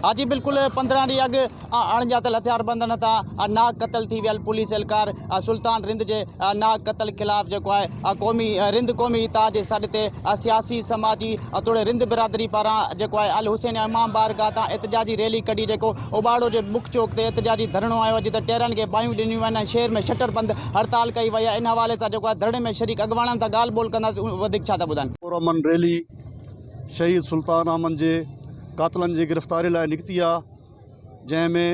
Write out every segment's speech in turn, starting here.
ها جي بلڪل 15 ڏينهن اڳ اڻڄاتل هٿياربندن هٿان ناحق قتل ٿي ويل پوليس اهلڪار سلطان رند جي ناحق قتل خلاف جيڪو آهي قومي رند قومي اتحاد جي سڏ تي سياسي سماجي توڙي رند برادري پاران جيڪو آهي الحسين امام بارگاهه تان احتجاجي ريلي ڪڍي جيڪو اوٻاڙو جي مک چوڪ تي احتجاجي ڌرڻو هنيو جتي ٽيرن کي باهيون ڏنيون ويون ۽ شهر ۾ شٽر بند هڙتال ڪئي وئي آهي ان حوالي سان جيڪو آهي ڌرڻي ۾ شريڪ اڳواڻن سان ڳالهه ٻولهه ڪنداسين وڌيڪ ڇا ٿا ٻڌائن. پرامن ريلي شهيد سلطان احمد جي قاتلن جي گرفتاري لاء نڪتي آ جنهن ۾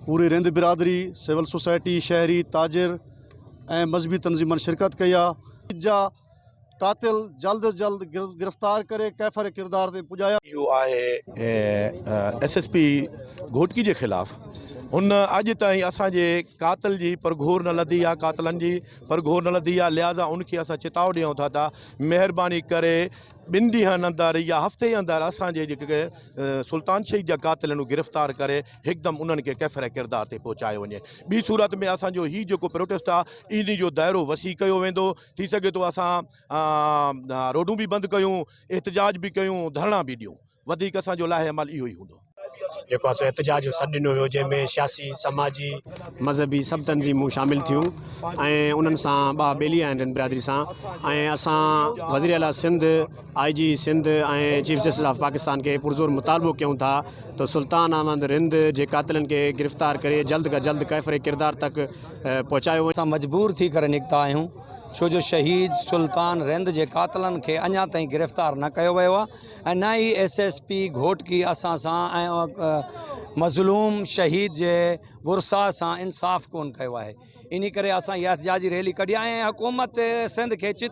پوري رند برادري سول سوسائٽي شهري تاجر ۽ مذهبي تنظيمن شرڪت ڪئي آ جا قاتل جلد از جلد گرفتار ڪري ڪيفر ڪردار تي پڄايا. اهو آهي ايس ايس پي گهوٽڪي جي خلاف هن اڄ تائين اسان جي قاتل جي پرگهور نه لڌي آ قاتلن جي پرگهور نه لڌي آ لهٰذا ان کي اسان چتاء ڏيون ٿا ته مهرباني ڪري ٻن ڏينهن اندر يا هفتي اندر اسان جي جيڪي سلطان شهيد جا قاتل آهن گرفتار ڪري هڪدم انهن کي ڪيفر ڪردار تي پهچايو وڃي ٻي صورت ۾ اسان جو هي جيڪو پروٽيسٽ آهي انهي جو دائرو وسيع ڪيو ويندو ٿي سگهي ٿو اسان روڊون به بند ڪيون احتجاج به ڪيون ڌرڻا به ڏيون وڌيڪ اسان جو لاهه عمل اهو ئي هوندو. جيڪو آهي سو احتجاج جو سڏ ڏنو ويو جنهن ۾ سياسي سماجي مذهبي سڀ تنظيمون شامل ٿيون ۽ انهن سان ٻاهه ٻيلي آهن رند برادري سان ۽ اسان وزير اعليٰ Sindh I G Sindh ۽ chief justice of Pakistan کي پرزور مطالبو ڪيون ٿا ته سلطان احمد رند جي قاتلن کي گرفتار ڪري جلد کان جلد ڪيفر ڪردار تڪ پهچايو وڃي. اسان مجبور ٿي ڪري نڪتا آهيون ڇو جو شهيد سلطان رند جي قاتلن کي اڃا تائين گرفتار نه ڪيو ويو آهي ۽ نه ئي ايس ايس پي گهوٽڪي اسان سان ۽ مظلوم شهيد جي ورثاء سان انصاف ڪون ڪيو آهي انهي ڪري اسان هي احتجاجي ريلي ڪڍي آهي ۽ حڪومت سنڌ کي چت.